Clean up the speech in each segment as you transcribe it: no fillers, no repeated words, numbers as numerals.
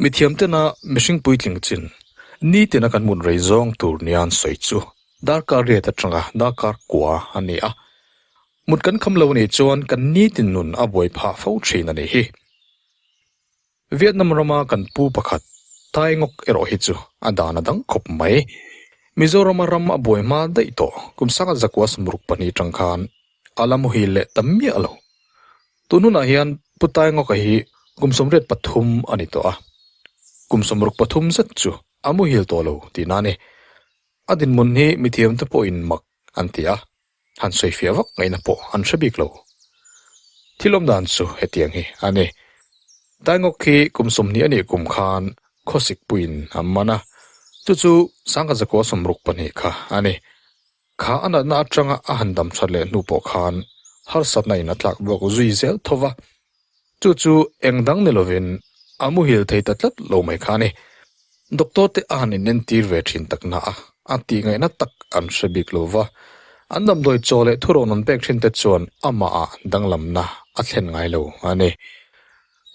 Mithiam tena mihring puitling chin nitina kan mut rei zawng tur nia an sawi chu darkar riat atanga darkar kua a ni a. Mut kan kham lo nih chuan kan nitin nun a buai phah fo thin a nih hi. Vietnam rama kan pu pakhat Tai Ngok erawh hi chu a dan a dang khawp mai. Mizorama ram a buai hma daih tawh kum sanga zakua 72 tang khan a la muhil leh ta miah lo. Tun hunah hian Pu Tai Ngoka hi kum 83 a ni tawh a, kum 63 zet chu a muhil tawh lo tihna a ni. A dinhmun hi mithiamte pawhin mak an ti a, han sawifiah vak ngaihna pawh an hre bik lo. Thil awm dan chu hetiang hi a ni. Tai Ngok hi kum 20 a nih kum khan khawsik puiin a man a, chu chu 1962 kha a ni. Kha a natna atanga a han dam that leh hnu pawh khan harsatna in a tlak buak zui zel tho va, chu chu eng dang ni lovin a muhil thei ta tlat lo mai kha a ni. Doctor te a han inentir ve thin tak na a, a tih ngaihna tak an hre bik lo va, an damdawi chaw leh thurawn an pek thin te chuan amah ah danglamna a thlen ngai lo a ni.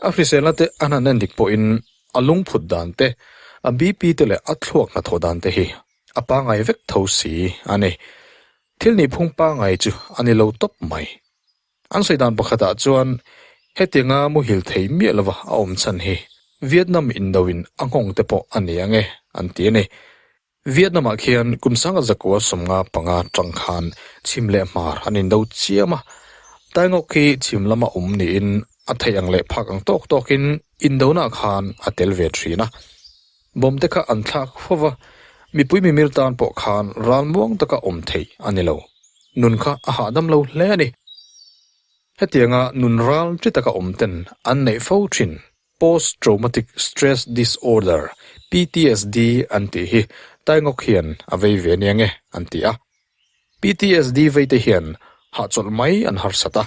A hriselna te an han endik pawhin a lungphut dan te, a BP te leh a thluak hnathawh dan te hi A pangai vek tho si a ni. Thil nih phung pangai chu a ni lo tawp mai. An sawi dan pakhatah chuan hetianga muhil thei miah lova a awm chhan hi Vietnam indoin a nghawng te pawh a ni ang e an ti a ni. Vietnam-ah khian kum sanga zakua 55 tang khan chhim leh hmar an indo chiam a. Taingawk hi chhim lama awm niin a theih ang leh phak ang tawk tawkin indonah khan a tel ve thin a. Bomb te kha an thlak fo va, mipui mimir tan pawh khan ral muang taka awm theih a ni lo. Nun kha a hahdam lo hle a ni. Hetianga nun ral chi taka awm ten an neih fo thin Post Traumatic Stress Disorder, PTSD, an tih hi Taingawk hian a vei ve nia nge an ti a. PTSD vei te hian hahchawlh mai an harsat a,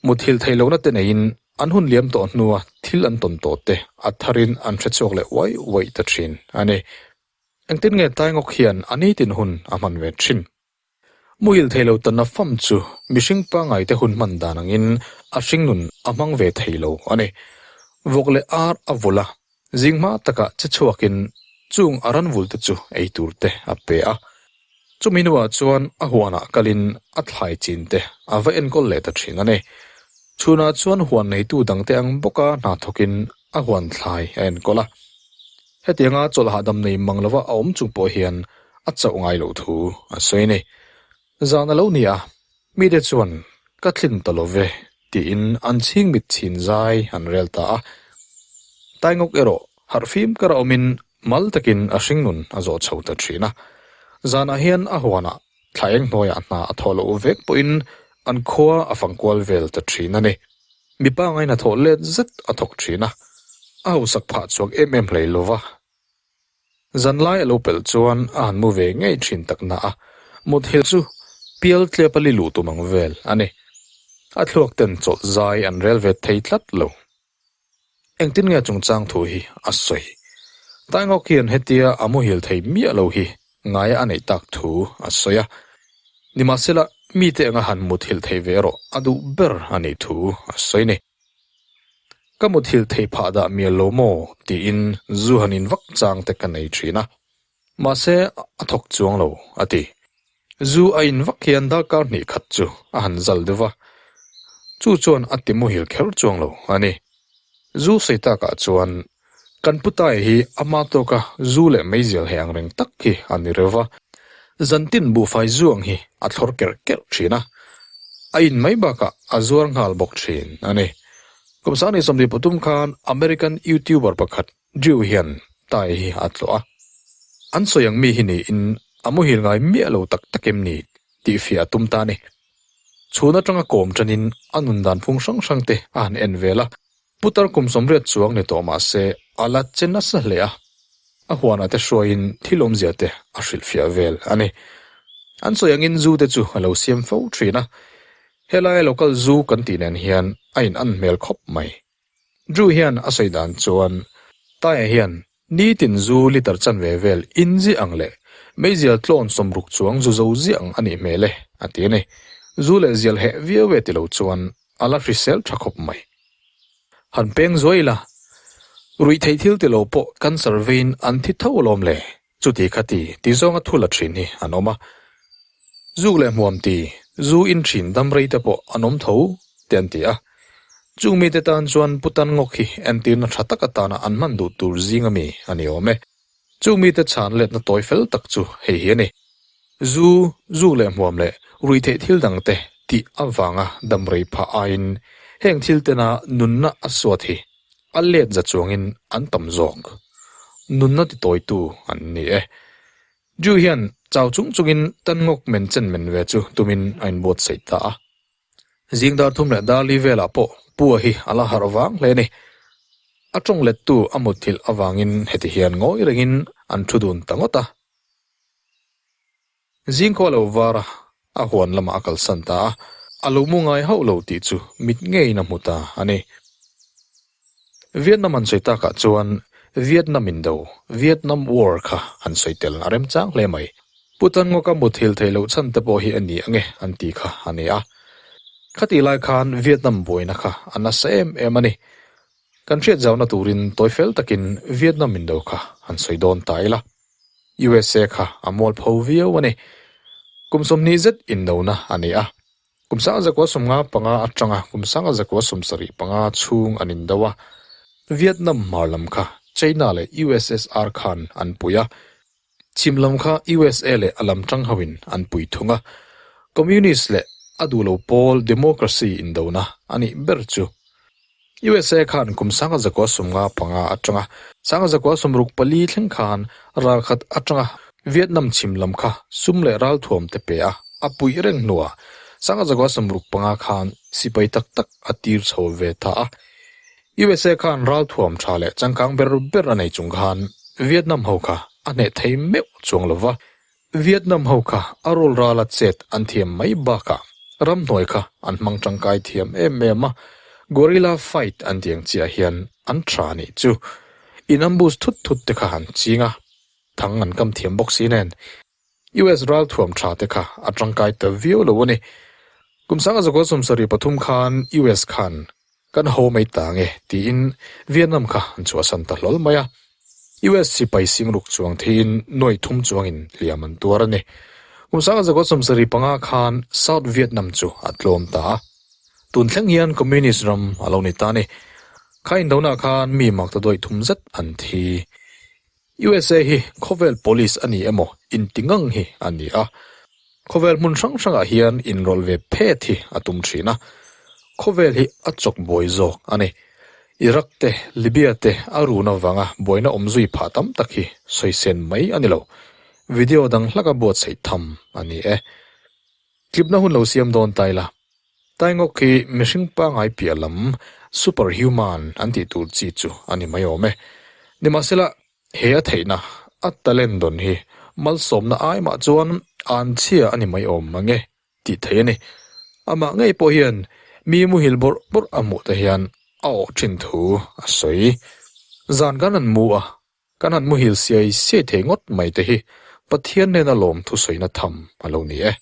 muthilh theih lohna te neiin an hun liam tawh hnua thil an tawn tawh te a tharin an hre chhuak leh uai uaih ta thin a ni. Engtin nge Taingawk hian a nitin hun a hman ve thin? Muhil thei lo tanna fam chu mihring pangngai te hun hman dan angin a hringnun a hmang ve thei lo a ni. Vawk leh ar a vul a, Zing hma takah che chhuakin chung a ranvul te chu ei tur te a pe a. Chumi hnuah chuan a huanah kalin a thlai chin te a va enkawl leh ta thin a ni. Chhunah chuan huan neitu dangte ang bawka hna thawkin a huan thlai a enkawl a. Hetianga chawlh hahdam nei mang lova a awm chung pawh hian a chauh ngai loh thu a sawi a ni. Zan a lo ni a, mite chuan ka thlin ta lo ve tiin an chhing mit chhin zai an rel ta a. Taingawk erawh harh fim kar a awmin mal takin a hringnun a zawh chho ta thin a. Zanah hian a huanah thla eng hnuaiah hna a thawh loh vek pawhin an khua a fangkual vel ta thin a ni. Mipa ngaina thawh let zet a thawk thin a, a hausak phah chhuak em em hlei lova. Zanlai a lo pelh chuan a han mu ve ngei thin tak na a, muthilh chu pial tlep a li luh tum ang vel a ni. A thluak ten chawlh zai an rel ve thei tlat lo. Engtin nge chungchang thu hi a sawi? Taingawk hian hetia a muhil thei miah lo hi ngaia a neih tak thu a sawi a. Nimahsela, mite anga han muthilh thei ve erawh a duh ber a nih thu a sawi ni. Ka muthilh thei phah dah mial lo maw? tiin zu han in vak chang te ka nei thin a. Mahse, a thawk chuang lo, a ti. Zu a in vak hian darkar hnih khat chu a han zal deuh va, chu chuan a ti muhil kher chuang lo a ni. Zu sawi takah chuan kan pu tai hi ama tawka zu leh meizial hei ang reng tak hi a ni reuh va, zantin buhfai zu ang hi a thlawr kerh kerh thin a, a in mai bakah a zuar nghal bawk thin a ni. Kum 2023 khan American YouTuber pakhat Drew hian tai hi a tlawh a, an sawi ang mi hi niin a muhil ngai miah lo tak tak em ni tih fiah a tum ta a ni. Chhun atanga kawm tanin a nun dan phung hrang hrang te a han en vel a, putar kum 80 chuang ni tawh mah se a la che nasa hle a, a huanah te hruaiin thil awmzia te a hrilhfiah vel a ni. An sawi angin zu te chu a lo siam fo thin a, helai local zu kan tih nen hian a in an hmel khawp mai. Drew hian a sawi dan chuan Taia hian nitin zu liter chanve vel in ziah ang leh meizial tlawn 60 chuang zu zo ziah ang a nih hmel e, a ti a ni. Zu leh zial heh viau e ti lo chuan a la hrisel tha khawp mai. Han peng zuai ila. Ruihtheih thil ti lo pawh cancer vein an thi tho alawm le, chuti kha ti ti zawnga thu la thin hi an awm a. Zuk leh hmuam ti, zu in thin dam rei te pawh an awm tho te an ti a. Chung mite tan chuan Putan ngawk hi entirna tha tak atana an hman duh tur zing ami a ni awm e. Chung mite chhan letna tawi fel tak chu hei hi a ni. Zu, zuk leh hmuam leh ruihtheih thil dangte tih avanga dam rei phah aiin heng thil tena nunna a suat hi a let za chuangin an tam zawk. Nunna titawitu an ni e. Ju hian chau chung chungin tan ngawk men chen men ve chu tumin a inbuatsaih ta a. Zing dar thum leh dar li velah pawh Pua hi a la harh vang hle a ni. A tawng lettu a mutthilh avangin heti hian ngawi rengin an thu dun ta ngawt a. Zing khua lo var a, a huan lamah a kalsan ta a, a lo mu ngai hauh lo tih chu mit ngeiin a hmu ta a ni. Vietnam an sawi takah chuan Vietnam Indo, Vietnam War, kha an sawi tel a remchang hle mai. Pu Tanngawka muthil theih loh chhan te pawh hi a ni ange an ti kha a ni a. Khatih lai khan Vietnam buaina kha a nasa em em a ni. Kan hriat zauna turin tawi fel takin Vietnam Indo kha han sawi dawn ta ila. USA kha a mualpho viau a ni. Kum 20 zet indona a ni a. Kum 1995 atanga kum 1975 chhung an indo a, Vietnam hmar lam kha China leh USSR khan an pui a, chhim lam kha USA leh a lam tang hoin an pui thung a. Communist leh a duh lo pawl democracy indona a nih ber chu. USA khan kum 1995 atanga 1964 thleng khan ralkhat atanga Vietnam chhim lam kha sum leh ralthuam te pe a, a puih reng hnuah 1965 khan sipai tak tak a tir chho ve ta a. USA khan ralthuam tha leh changkang ber ber a nei chung khan Vietnam ho kha a hneh thei meuh chuang lo va. Vietnam ho kha a rul rala chet an thiam mai bakah ramhnuai kha an hmang tangkai thiam em em a, guerrilla fight an tih ang chiah hian an tha nih chu. In ambush thut thut te kha an ching a, thang an kam thiam bawk si nen. US ralthuam tha te kha a tangkai ta viau lo a ni. Kum 1973 khan US khan Kan ho mai ta nge tiin Vietnam kha an chhuahsan ta hlawl mai a. US sipai singruk chuang theiin nuai thum chuangin hliam an tuar a ni. Kum 1975 khan South Vietnam chu a tlawm ta a. Tun thleng hian Communist ram a lo ni ta a ni. Kha indonah khan mi mak ta dawih thum zet an thi. USA hi khawvel police a ni emaw inti ngang hi a ni a, khawvel hmun hrang hrangah hian inrawlh ve phet hi a tum thin a, khawvel hi a chawk buai zawk a ni. Iraq te, Libya te a run avanga buaina awm zui phah tam tak hi sawi sen mai a ni lo. Video dang hlaka buatsaih tham a ni e. Tlipna hun lo siam dawn ta ila. Taingawk hi mihring pangai piah lam, superhuman, an tih tur chi chu a ni mai awm e. Nimahsela, he a theihna, a talent dawn hi malsawmna ai mah chuan an chhia a ni mai awm mang e tih theih a ni. Amah ngei pawh hian mi muhil bawrh bawrh a hmuh te hian a awh thin thu a sawi. Zan kan han mu a, kan han muhil siai siai thei ngawt mai te hi Pathian nena lawm thusawina tham a lo ni e.